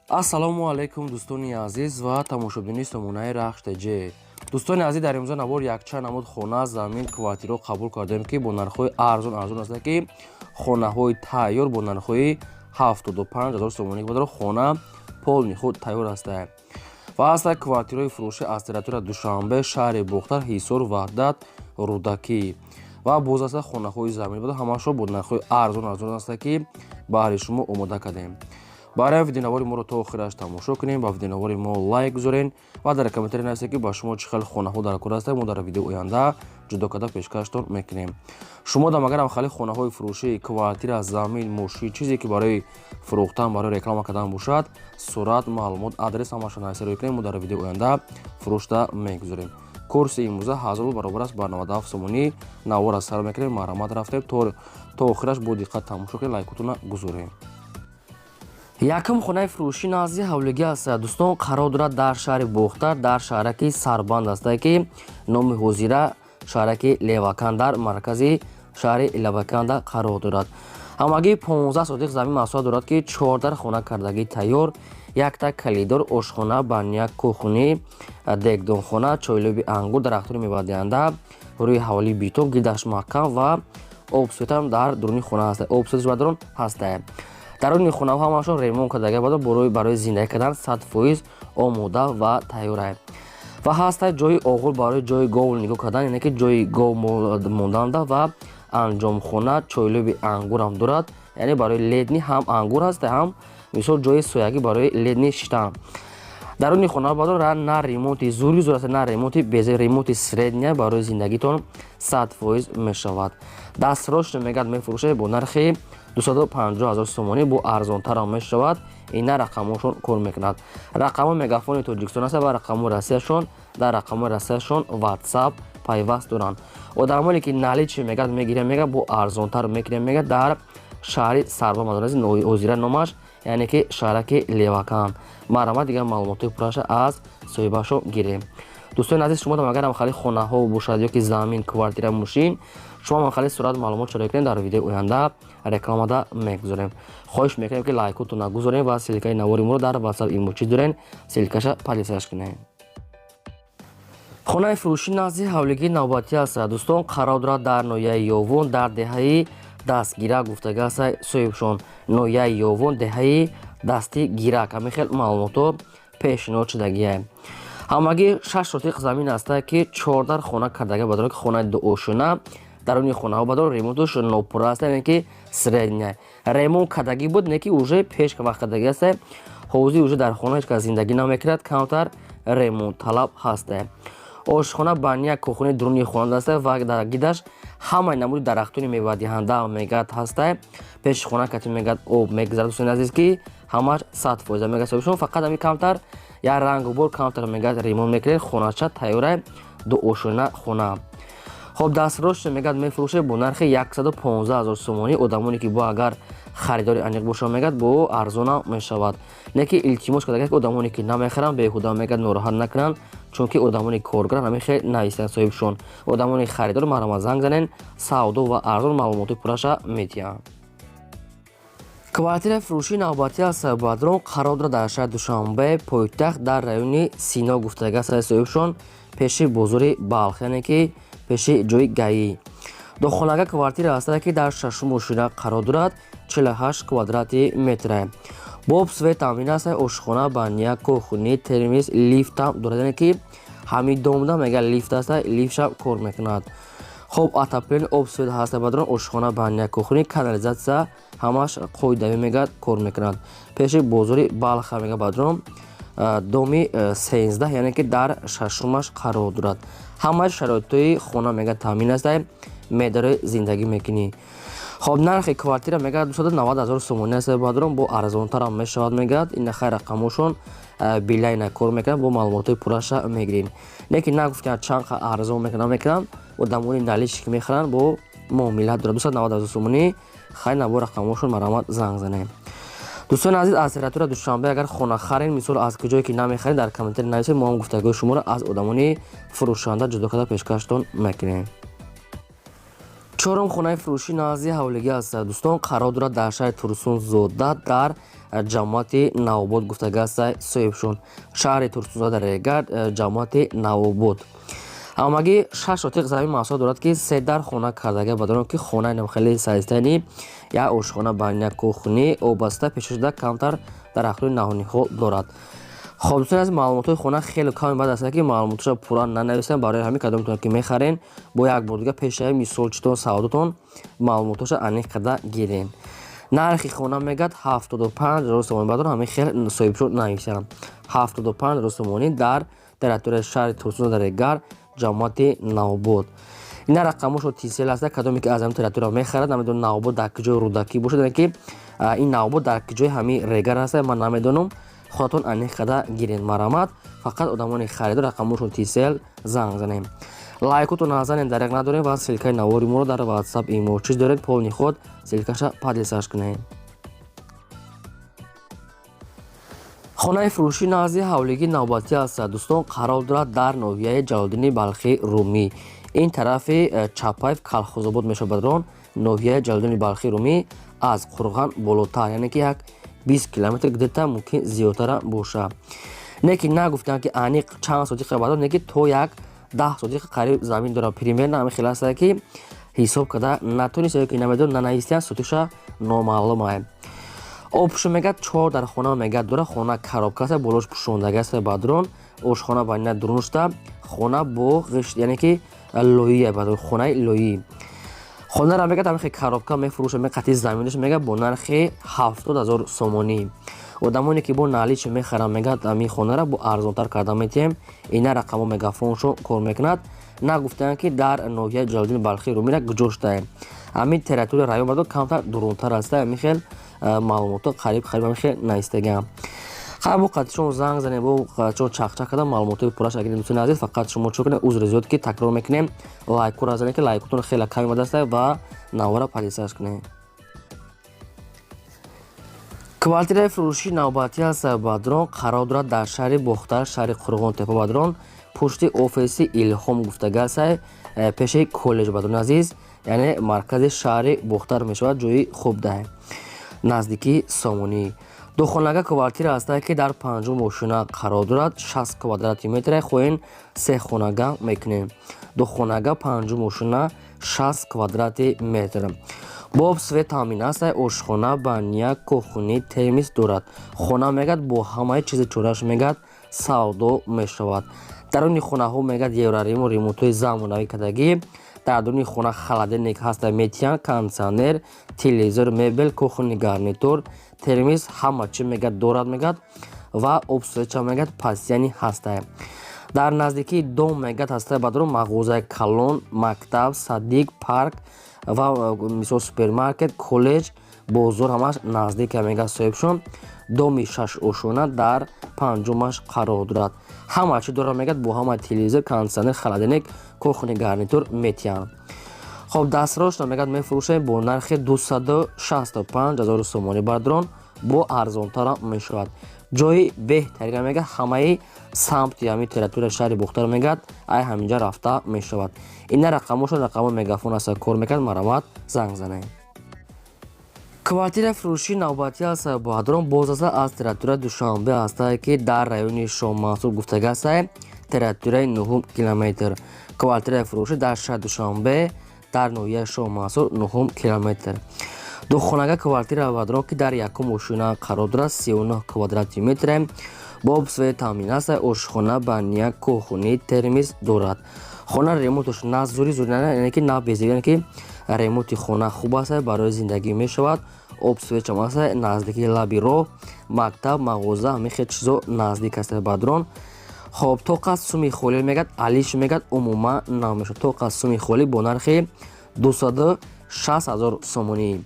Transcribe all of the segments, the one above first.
Ассалому алайкум, дӯстони азиз ва тамошобинони сомонаи Рахш ТЖ. Дӯстони азиз, дар имрӯза навор якчанд намуд хона, замин, квартираро қабул кардем, ки бо нархҳои арзон арзон ҳастанд, ки хонаҳои тайёр бо нархҳои 75 000 сомонӣ бадро хона полный худ тайёр ҳастанд ва ҳастанд квартираҳои фурӯшӣ аз территория Душанбе, шаҳри Бохтар, Ҳисор, Ваҳдат, Рӯдакӣ ва боз ҳастанд хонаҳои замин буда, ҳамаашон бо нархҳои арзон арзон ҳастанд, ки баҳри шумо омода кардем. Барои видеонавори моро то охираш тамошо кунем, ба видеонавори мо лайк гузорен ва дар комментарий нависед, ки ба шумо чӣ хел хонаҳо дар кор ҳастанд. Мо дар видеои оянда ҷудо карда пешкаштон мекунем. Шумо дам агарам хали хонаҳои фурӯшӣ, квартира, замин, мошин, чизе ки барои фурӯхтан, барои реклама кардан бошад, сурат, маълумот, адрес, ҳамаашро нависа рӯй кунем, мо дар видеои оянда фурӯшта мегузорем. Курси имрӯза 1000 рубл баробар аст ба 97 сомонӣ. Навора сар мекунем, марҳамат, рафтем, то охираш бо диққат тамошо кунем, лайкотона гузорем. Якум хонаи фурӯшӣ назди ҳавлигӣ аст, дӯстон, қарор дорад дар шаҳри Бохтар, дар шаҳраки Сарбанд аст, ки номи ҳозира шаҳраки Левакан, дар маркази шаҳри Леваканда қарор дорад. Ҳамагӣ 15 сотих замин масоҳат дорад, ки 14 хона кардагӣ тайёр, якта калидор, ошхона, баня, кухни, дегдонхона, чойлоби ангур, дарахтони мевадиҳанда, рӯи ҳавлии бетон, гирдаш маҳкам ва обсветам дар дуруни хона ҳаст, обсветаш ба дарун ҳаста. Даруни хонаҳо ҳамашон ремонт кардага бада, барои зиндагӣ кардан 100% омода ва тайёра. Ва ҳаста ҷои оғул барои ҷои гов нигоҳ кардан, яъне ки ҷои гов монданда ва анҷомхона, чойлоби ангурам дорад, яъне барои летний ҳам ангур ҳаста, ҳам мисол ҷои соягӣ барои летний шиштан. Даруни хона бадора на ремонти зури зур аст, на ремонти безе, ремонти средний, барои зиндагитон 100% мешавад. Дастрош мегӯяд, мефурӯшад бо нархи 250 000 сомонӣ, бо арзонтарам мешавад. Ина рақамҳошон кор мекунад, рақамҳои Мегафони Тоҷикистон аст ва рақамҳои Россияшон, дар рақамҳои Россияшон Ватсап пайваст доранд. Одамоне ки наличный мегӯяд мегирем, мегӯяд, бо арзонтар мекунем, мегӯяд. Дар шаҳри Сарбамадорази ҳозира номаш, яъне ки шаҳраки Левакан. Марҳамат, дигар маълумотҳои пурраша аз соҳибашон гирем. Дӯстони азиз, шумо агарам хали хонаҳо бошад ё ки замин, квартира, мошин, шумо ҳам сурат, маълумот шарои кунед, дар видеои оянда рекламада мегузорем. Хоҳиш мекунем, ки лайкотона гузорем ва ссылкаи навори моро дар Ватсап, имо чиз дорен, ссылкаша поделиться кунем. Хонаи фурӯшӣ назди ҳавлигии навбатӣ аст, дӯстон, қарор дорад дар ноҳияи Ёвон, дар деҳаи Дастгирак гуфтага аст соҳибшон. Ноҳияи Ёвон, деҳаи Дасти Гирак, ҳамин хел маълумотҳо пешниҳод шудагия. Ҳамагӣ 6 сотиқ замин аст, ки 14 хона кардага бадор, ки хонаи дуошона. Даруни хонаҳо бадор ремонтуш нопурра аст, яъне ки средний ремонт кардагӣ буд, не ки уже пеш вақт кардагӣ аст. Ҳозир уже дар хона ҳеҷ кас зиндагӣ намекунад, камтар ремонт талаб ҳаст. Ошхона, баня, кухни дуруни хона аст ва дар гидаш ҳамаи намуди дарахтони мевадиҳанда мегӯяд ҳаста. Пеши хона кати мегӯяд об мегузарад. Дӯстони азиз, ки ҳамаш 100% мегӯяд соҳибшон, фақат ҳами камтар як рангу бор камтар мегӯяд ремонт мекунед, хонача тайёра, дуошона хона. Хоб, дастрош мегӯяд мефурӯшед бо нархи 115 000 сомонӣ. Одамоне ки бо агар харидори аниқ бошанд, мегӯяд, бо арзона мешавад. Не ки илтимос карда, ки одамоне ки намехаранд, беҳуда мегӯяд нороҳат накунанд, чунки одамони коргар ҳамин хел нависанд соҳибшон. Одамони харидор марҳамат, занг занен, савдо ва арзон маълумоти пурраша медиҳанд. Квартираи фурӯшии навбатӣ аз Бадрон қарор дорад дар шаҳри Душанбе, пойтахт, дар райони Сино гуфтага аст соҳибшон, пеши бозори Балх, яъне ки пеши ҷои ГАИ. Духонага квартира ҳастад, ки дар шашум ошина қарор дорад, 48 квадрати метра. Бо об, свет таъмин аст, ошхона, баня, кухни, термис, лифтам дорад, яъне ки ҳамин домда мега лифт аст, лифтшам кор мекунад. Хоб, отопление, об, свет ҳаста бадрон, ошхона, баня, кухни, канализатсия ҳамаш қоидавӣ мегӯяд кор мекунад. Пеши бозори Балха мега бадрон, доми 13, яъне ки дар шашумаш қарор дорад. Ҳамаи шароитҳои хона мега таъмин аст, медарои зиндагӣ мекунӣ. Хоб, нархи квартира мегӯяд 290 000 сомонӣ аст бадрон, бо арзонтарам мешавад мегӯяд. Ин хай рақамошон Билайна кор мекунад, бо маълумотҳои пурраша мегирем. Не ки нагуфтанд чанд арзон мекунад, намекунанд. Одамони наличный ки мехаранд, бо муомилат дорад. 290 000 сомонӣ. Хай, набо рақамошон марҳамат, занг занем. Дӯстони азиз, аз территория Душанбе агар хона харем, мисол аз куҷое ки намехарем, дар комментарий нависед, мо ҳам гуфтагои шуморо аз одамони фурӯшанда ҷудо карда пешкаштон мекунем. Чорум хонаи фурӯшӣ назди ҳавлигӣ аст, дӯстон, қарор дорад дар шаҳри Турсунзода, дар ҷамоати Навобод гуфтага аст соҳибшон. Шаҳри Турсунзода, Регар, ҷамоати Навобод. Ҳамагӣ 6 сотиқ замин маҳсулот дорад, ки се дар хона кардага бадарон, ки хонаи хеле сайстани, як ошхона, баня, кухни обаста пешашуда, камтар дарахтои навниҳол дорад. Хоб, дӯстони аз, маълумотҳои хона хеле ками бад аст, ки маълумоташро пурра нанависам. Барои ҳамин кадомтон ки мехарен, бо як бор дига пешаи мисол читон савдотон маълумотҳоша аниқ карда гирен. Нархи хона мегӯяд 75 000 сомонӣ. Баъдон ҳамин хел соҳибшо нависам: 75 000 сомонӣ дар территорияи шаҳри Турсунзода, Регар, ҷамоати Навобод. Ина рақамошо Тисел аста. Кадоме ки аз ҳамин территория мехарад, намедонам, Навобод дар куҷои Рӯдакӣ бошад, яъне ки ин Навобод дар куҷои ҳамин Регар аста, ман намедонам. Худатон аниқ карда гирен, марамат. Фақат одамони харидор рақамошон Тисел занг занем. Лайкотон назанем, дареғ надорем ва ссылкаи навори моро дар Ватсап, имо чиз доред, полный ход ссылкаша поделиться кунем. Хонаи фурӯшӣ назди ҳавлигӣ навбатӣ аст, дӯстон, қарор дорад дар ноҳияи Ҷалолиддини Балхӣ, Румӣ. Ин тарафи Чапаев, Калхозобод мешавад, барон. Ноҳияи Ҷалолиддини Балхӣ, Румӣ, аз Қурған болотар, яъне ки як 20 километр где-то, мумкин зиёдтара бошад. Не ки нагуфтанд, ки аниқ чанд сотиқа бардор, не ки то як 10 сотиқа қариб замин дорад. Примерно ҳамин хел аста, ки ҳисоб карда натонист ё ки намедон, нанавистиян, сотиша номаълумае. Обшо мегӯяд чор дар хона мегӯяд дора. Хона коробка аста, болош пӯшондага аста, бадрон. Ошхона банина дурун шуда, хона бо ғишт, яъне ки лоия, бадрон, хонаи лоӣ. Хонаро мегӯяд ҳамин коробка мефурӯшад, меқати заминаш мегӯяд бо нархи 70 000 сомонӣ. Одамоне ки бо наличие мехаранд, мегӯяд, ҳамин хонаро бо арзонтар карда метиҳем. Ина рақамо, мегафоншо кор мекунад. Нагуфтаанд, ки дар ноҳияи Ҷалолиддини Балхӣ, Румира куҷо шудаем. Ҳамин территория район бардор камтар дурунтар аста. Ҳамин хел маълумотҳо қариб қариб ҳамин хел наистагиам. Хай, бо қатишон занг занем, бо қатишон чақчақ карда маълумотҳои пурраш агирем. Дӯстони азиз, фақат шумо чӣ кунед? Узри зиёд, ки такрор мекунем. Лайкура занед, ки лайкотон хеле кам омадааст, ва навора поделиться кунед. Квартираи фурӯшии навбатӣ аст, бадрон, қарор дорад дар шаҳри Бохтар, шаҳри Қурғонтепа, бадрон, пушти офиси Илҳом гуфтагасай, пеши коллеҷ, бадрони азиз, яъне маркази шаҳри Бохтар мешавад. Ҷои хуб даҳе, наздикии Сомонӣ. Духонага квартира ҳастае, ки дар панҷум ошина қарор дорад, 60 квадрати метре. Хоҳем, се хонага мекунем. Духонага, панҷум ошина, 60 квадрати метр, бо свет таъмин аст. Ошхона, баня, кухни, термис дорад. Хона мегӯяд бо ҳамаи чизи чораш мегӯяд савдо мешавад. Даруни хонаҳо мегӯяд евроремонт, ремонтҳои замонавӣ кардагӣ. Дар дуруни хона холодильник ҳаста метиҳанд, кондиционер, телевизор, мебел, кухонный гарнитур, термис, ҳама чи мегӯяд дорад мегӯяд ва обсӯча мегӯяд постоянный ҳастае. Дар наздикии дом мегӯяд ҳастае, бадрон, мағозаи калон, мактаб, садик, парк ва мисол супермаркет, коллеҷ, бозор, ҳамаш наздика, мегӯяд соҳибшон. Доми шашошона дар панҷумаш қарор дорад. Ҳама чӣ дорад, мегӯяд, бо ҳама телевизор, кондиционер, холодильник, кухонный гарнитур метиҳанд. Хоб, дастрошна мегӯяд мефурӯшем бо нархи 265 000 сомонӣ, бардрон, бо арзонтарам мешавад. Ҷои беҳтарина, мегӯяд, ҳамаи самти ҳамин территорияи шаҳри Бохтар мегӯяд ай ҳаминҷа рафта мешавад. Ина рақамошон, рақамо мегафон аст, кор мекард, марамат занг занед. Квартираи фурӯшии навбатӣ аст, бадрон, боз аста аз территорияи Душанбе ҳастае, ки дар райони Шоҳмансур гуфтага ҳастае, территорияи нуҳум километр. Квартираи фурӯшӣ дар шаҳри Душанбе, дар ноҳияи Шоҳмансур, нуҳум километр. Духонага квартира, бадрон, ки дар якум ошина қарор дорад, 39 квадрати метре, бо обсвет таъмин аст. Ошхона, баня, кухни, термис дорад. Хона ремонташ на зури зури, яъне ки на безеб, яъне ки ремонти хона хуб аст, барои зиндагӣ мешавад. Обсветчам аст, наздикии лаби роҳ, мактаб, мағоза, ҳамин хел чизо наздик аст, бадрон. Хоб, тоқа суми холӣ мегӯяд, алиш мегӯяд умуман намешавад. Тоқа суми холӣ бо нархи 260 000 сомонӣ.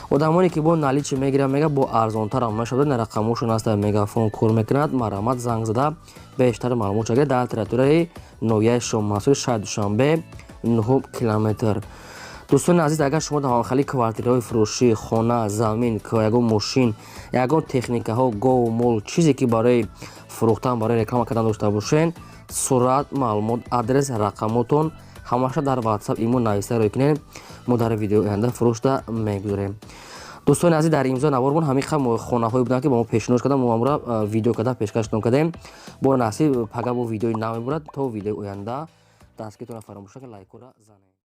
Одамоне ки бо наличие мегиранд, мегӯяд, бо арзонтарам мешавад. На рақамошон аст, мегафон кор мекунад, марамат занг зада бештар маълумот шагиред. Дар территорияи ноҳияи Шоҳмансури шаҳри Душанбе, нуҳум километр. Дӯстони азиз, агар шумо дар ҳамхели квартираҳои фурӯшӣ, хона, замин, ягон мошин, ягон техникаҳо, гову мол, чизе ки барои фурӯхтан, барои реклама кардан дошта бошед, сурат, маълумот, адрес, рақамотон Ҳамаша дар WhatsApp, имо нависта рӯй кунед, мо дар видеои оянда фурӯшда мегузорем. Дӯстони азиз, дар имзои навормон ҳамин хонаҳое буданд, ки ба мо пешниҳод карданд. Мо амра видео карда пешкаштон кардем. Бо насиб, пага бо видеои нав мебурад. То видеои оянда дастгиритонро фаромӯш накунед, лайкҳоро занед.